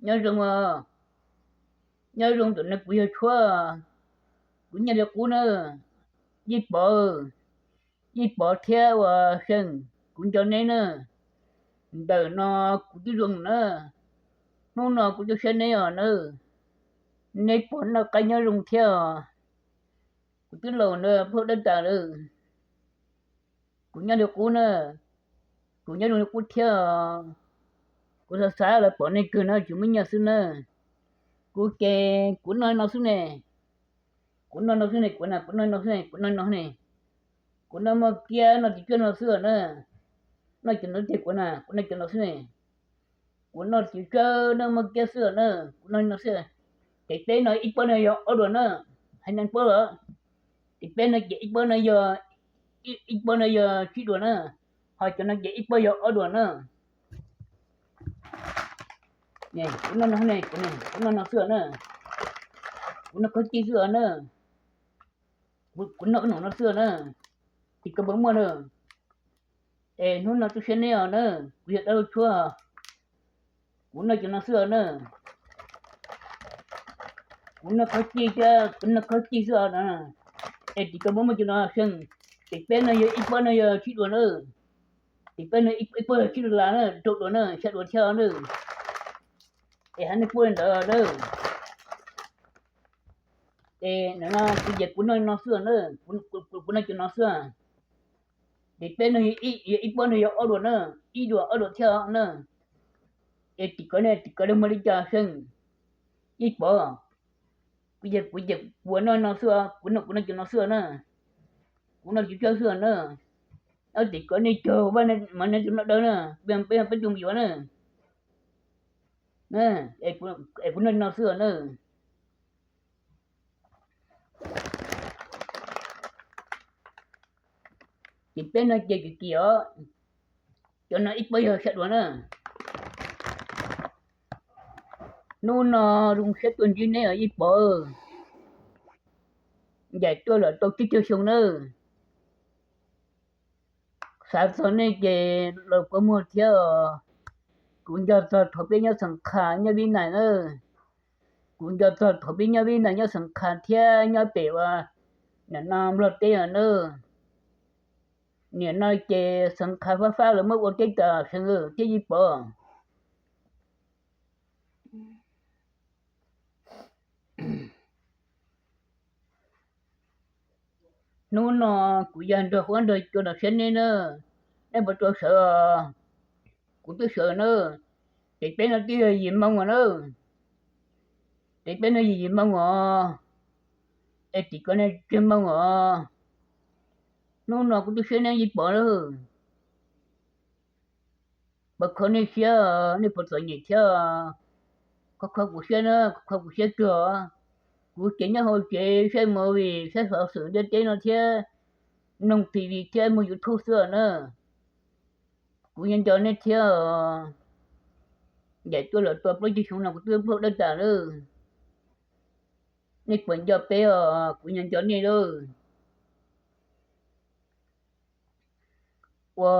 Nyob zoo, nyob zoo ntawm no kuv yog Tshuab, kuv nyob li qub na. Yij Pov, Yij Pov thiab ua Xeej, kuv nco neb na. Ntawm no kuv twb zoo na, hnub no kuv twb saib neb os na. Neb puas noj qab nyob zoo thiab os? Kuv twb laus na, phooj dab tas lawm. Kuv nyob li qub na, kuv nyob zoo li qub thiab os. Kuv xav xav los pom nej kawg na, tsis muaj nyiaj xwb na. Kuv ces kuv noj no xwb ne, kuv noj no xwb ne, kuv na kuv noj no xwb ne, kuv noj no ne. Kuv noj muaj kiab noj tsis tsawg no xwb na. Noj cov no tiag kuv na, kuv noj cov no xwb ne. Kuv noj tsis tsawg, noj muaj kiab xwb na, kuv noj no xwb. Ces peb no ib pob no yog ob duas na, hais neeg paub los. Ces peb no ces ib pob no yog, ib pob no yog tsib duas na, ho cov no ces ib pob yog ob duas na. Kuv noj no, kuv noj no xwb na, kuv noj khaub cij xwb na, kuv noj no xwb na, tsis kov puas muaj na. Es hnub no twb saib neb os na, kuv yog dab laug Tshuab, kuv noj cov no xwb os na. Kuv noj khaub cij thiab, kuv noj khaub cij xwb os na. Es tsis kov puas muaj cov no Xeej. Ces peb no yog ib pob no yog tsib duas na. Ces peb no ib pob yog tsib duas las na, rau duas na, xya duas thiab na. Es hais nej paub li ntawd na. Es no kuv ces kuv noj no xwb na, kuv noj cov no xwb. Ces peb no yog ib pob no yog ob duas na, ib duas ob duas thiab na. Es tim kov ne, tim kov li muaj li cas Xeej, Yij Pov? Kuv ces kuv ces kuv noj no xwb, kuv noj, kuv noj cov no xwb na. Kuv noj tsis tsawg xwb na. Ob tim kov nej cog vaj mas nej tus noj dawb na, peb tus me yuav na. Es kuv noj no xwb na. Ces peb no ces kim kim os, cov no ib pob yog xya duas na. Hnub no zoo siab tuaj ntsib neb os Yij Pov, ncaim tuaj los tau tsib caug xyoo nawb. Xav txog nej ces los kua muag thiab os. Kuv nco txog thaum peb nyob Xeem Khas nyob Vib Nais na. Kuv nco txog thaum peb nyob Vib Nais nyob Xeem Khas thiab nyob pem ua nim no Nplog teb os na. Nim no ces Xeem Khas fab fab lawv muab ua teb tas Xeej thiab Yij Pov. Hnub no kuv yog nrog huab nrog cua los saib neb na, neb puas tau sawv os? Kuv twb sawv na. Ces peb no twb yog yim moo os na. Ces peb no yog yim moo os. Es tim kov ne tsawg moo os. Hnub no kuv twb saib neb Yij Pov lawm. Puas kho nej siab, nej puas txom nyem thiab? Kho kho kuv siab na, kho kho kuv siab kawg os. Kuv ces nyob hauv tsev saib movie, saib xov xwm ntiaj teb no thiab, mloog T V thiab mloog YouTube xwb na. Kuv nco nco nej thiab os. Ncaim tuaj los tau plaub caug xyoo no kuv twb pluag dawb tas lawm. Nej puas nco peb os? Kuv nco nco nej lawm. Ua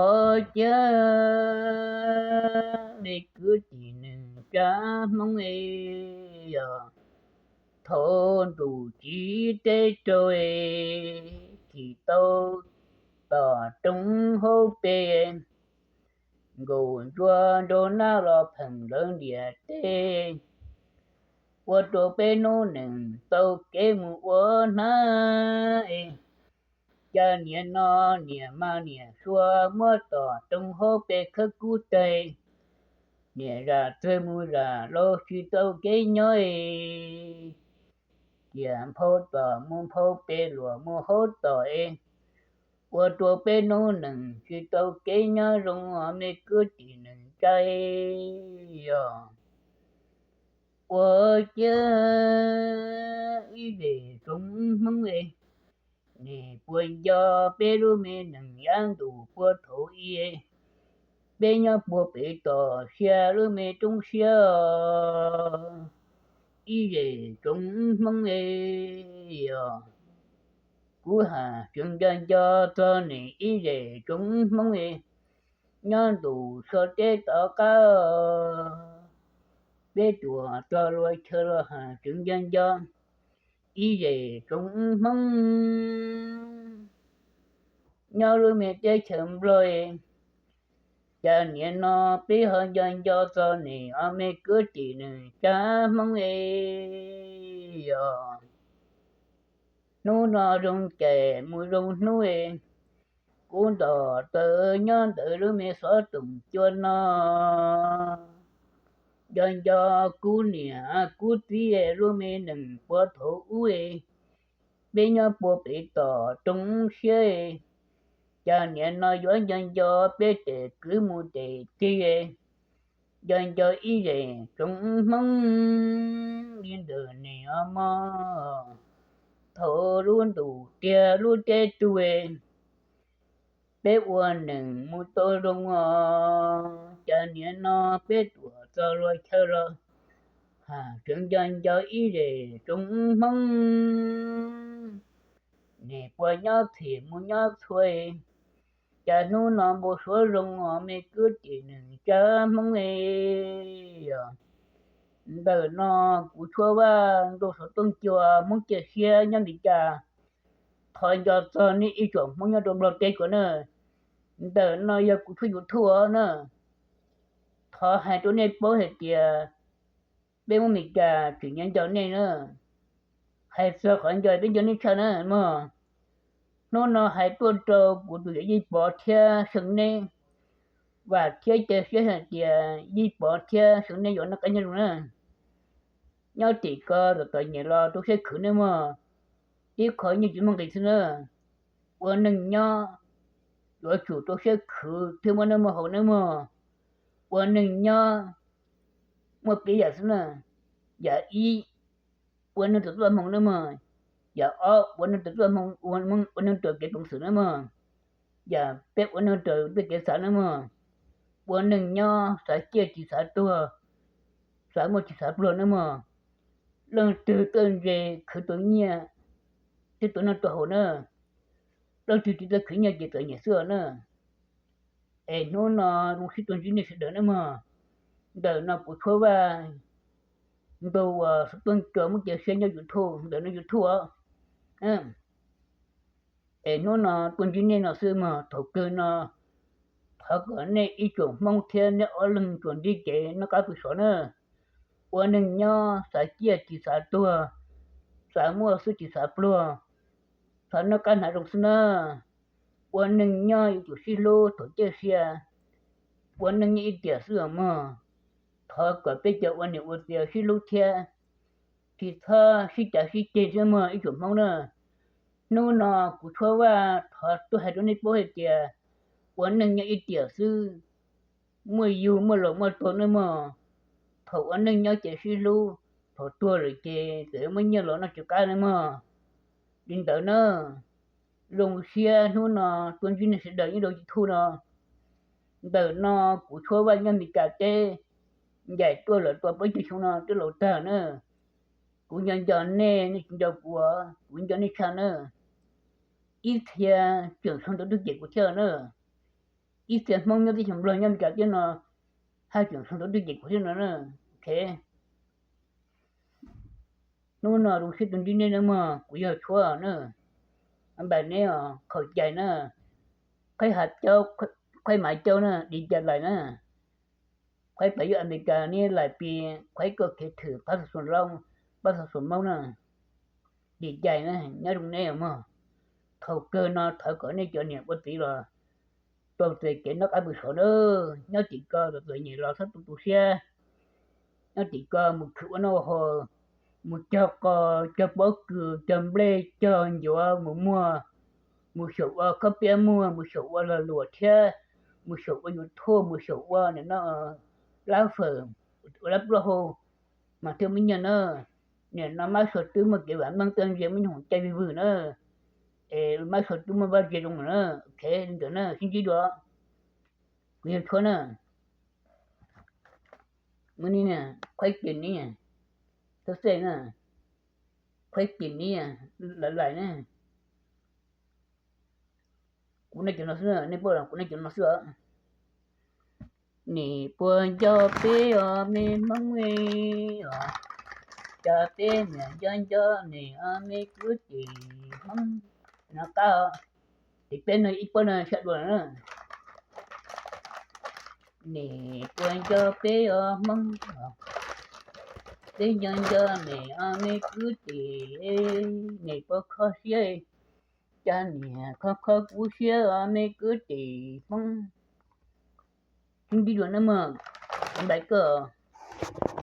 ciav me kwv tij neej tsa Hmoob es, yog thaum ntuj tsim teb rau es, thim tau tom roob hauv pes, nkaus ntsuab nrau nab los pheem lawv ntiaj teb, ua rau peb hnub nees tau kev mus ua hnab es. Cas niam no niam mas niam suav muab tom roob hauv pes khawb kub teg, niam zam txawg mus zam los tsis tau kev nyob es, tiam nphau tom mus nphau pes luam mus hauv tom es, ua rau peb hnub nees tsis tau kev nyob zoo os me kwv tij neej tsa. Yog ua ciav ib zej tsoom Hmoob es, nej puas nco peb lub me nees yav ntuj puag thaum ub es, peb nyob puag pem tom Sia lub me roob siab. Ib zej tsoom Hmoob es, yog kuv hais tseem nco nco txog nej ib zej tsoom Hmoob es, nyob ntuj so teb tom qab. peb tuam txog luag chaw los has tseev nco nco ib zes tsoom Hmoob nyob lub me teb chaws Nplog. Cas niaj no peb ho nco nco txog niam ob me kwv tij neej tsa Hmoob es, yog hnub no zoo ces mus zoo hnub es, kuv ntom taws nyob ntawm lub me xov toom cua no, nco nco kuv niam kuv txiv lub me neej puag thaum ub es, peb nyob puag pem tom roob siab es, cas niaj no yuav nco nco peb tes kwv mus tes tij es, nco nco ib zes tsoom Hmoob li ntawm niam ob mog. Thaum lub ntuj tiag lub teb tu es, peb ua neej mus tau zoo os, cas niaj no peb tuam txog luag chaw los has tseev nco nco ib zes tsoom Hmoob. Niam puas nyob txhim mus nyob txhua es, cas hnub no npau suav zoo os me kwv tij neej tsa Hmoob es, yog ntawm no kuv Tshuab Vaj nrog xov tooj cua Hmoob cia siab nyob Mes Kas, thov nco txog nej ib tsoom Hmoob nyob rau Nplog teb ko na. Ntawm no yog kuv tshuab YouTube na. Thov hais rau nej paub hais tias peb Hmoob Mes Kas tseem nco nco nej na. Hais txog qhov nco peb nco nej tshaj na mog. Hnub no hais tuaj rau kuv tus yawm Yij Pov thiab See Neb, vam thiab cia siab hais tias Yij Pov thiab See Neb yuav noj qab nyob zoo na. Nyob tim ko tom txom nyem los rau siab khwv nawb mog. Ib qho nyiaj tsis muaj nqis xwb na. Ua neej nyob yuav tsum rau siab khwv thiaj muaj noj muaj haus nawb mog. Ua neej nyob muaj peb yam xwb na. Yam ib, ua neej raws txoj hmoo nawb mog. Yam ob, ua neej raws txoj hmoo, ua neej raws kev peev xwm nawb mog. Yam peb, ua neej raws tej kev xav nawb mog. Ua neej nyob xav ciaj tsis xav tuag, xav muaj tsis xav pluag nawb mog. Leej twg tuaj ntse khwv tau nyiaj, twb tau noj tau haus na. Leej twg tsis tuaj khwv nyiaj ces txom nyem xwb os na. Es hnub no zoo siab tuaj ntsib nej sawv daws nawb mog. Ntawm no kuv Tshuab Vaj nrog uas xov tooj cua Hmoob cia siab nyob YouTube, ntawm no YouTube os. Es hnub no tuaj ntsib nej no xwb mog, thaum kawg no thov kom nej ib tsoom Hmoob thiab nej ob leeg tsuas ntsib kev noj qab pw sov na. Ua neej nyob xav ciaj tsis xav tuag, xav muaj xwb tsis xav pluag, xav noj qab hnav zoo xwb na. Ua neej nyob yuav tsum sib hlub thaum ciaj sia, ua neej nyob ib tiam xwb os mog. Thov kom peb cov ua niam ua txiv sib hlub thiab, tsis txhob sib cav sib ceg thiab mog ib tsoom Hmoob na. Hnub no kuv Tshuab Vaj thov tuaj hais rau nej paub hais tias ua neej nyob ib tiam xwb, muaj yug muaj laus muaj tuag nawb mog. Thaum ua neej nyob ces sib hlub, thaum tuag lawm ces txawm muaj nyiaj los noj tsis qab nawb mog. Li ntawd na, zoo siab hnub no tuaj ntsib nej sawv daws nyob rau YouTube no. Ntawm no kuv Tshuab Vaj nyob Mes Kas teb, ncaim tuaj lawm tau plaub caug xyoo no twb laus tag na. Kuv nco nco nej, nej tsis nco kuv, kuv nco nej tshaj na. Ib txhia tseem sau ntawv tuaj cem kuv thiab na. Ib txhia Hmoob nyob teb chaws Nplog nyob Mes Kas teb no haj tseem sau ntawv tuaj cem kuv thiab no na. Ok, hnub no zoo siab tuaj ntsib nej nawb mog, kuv yog Tshuab na. Npam neb os, khaum cai na. Qhaib Hav Caub, Qhaib Mav Caub na, di cai lais na. Qhaib Pam Yub Amelikas neb lais pis, Qhaib Koj Khev Thwm, Pab Xav Xua Loob, Pab Xav Xua Moob na. Di cai na, nyob zoo neb os mog. Thaum kawg no thov kom nej cov niam ua txiv los tau txais kev noj qab pw sov na. Nyob tim ko txom txom nyem los txhob tu tu siab. Nyob tim ko mus khwv ua noj ua haus, mus cog qos, cog pob kws, cog nplej, cog ncuav, mus muag, mus xyaum ua khob piab muag, mus xyaum ua lag luam thiab, mus xyaum ua YouTube, mus xyaum ua nim no lab fawm, ua lab plaub hau, mas thiaj muaj nyiaj na. Nim no Mab Suav twb muaj kev vam meej tuaj ntsia muaj nyooj hoom cai vwg vwg na. Es Mab Suav twb muaj vaj tse zoo lawm na. Ok, li ntawd na, sib ntsib dua. Kuv yog Tshuab na. Mus ni, Qhaib Pim ni, thab xej na, Qhaib Pim ni, lais lais na. Kuv nej cov no xwb, nej paub los kuv nej cov no xwb os. Nim puas nco peb os me Hmoob os, cas peb niam nco nco nim os me kwv tij Hmoob. No qab, tim peb no ib pob no sab dua na. Nim puas nco peb os Hmoob, peb nco nco nim os me kwv tij, nim puas kho siab, cas niam kho kho kuv siab os me kwv tij Hmoob. Sib ntsib dua na mog, npais koj.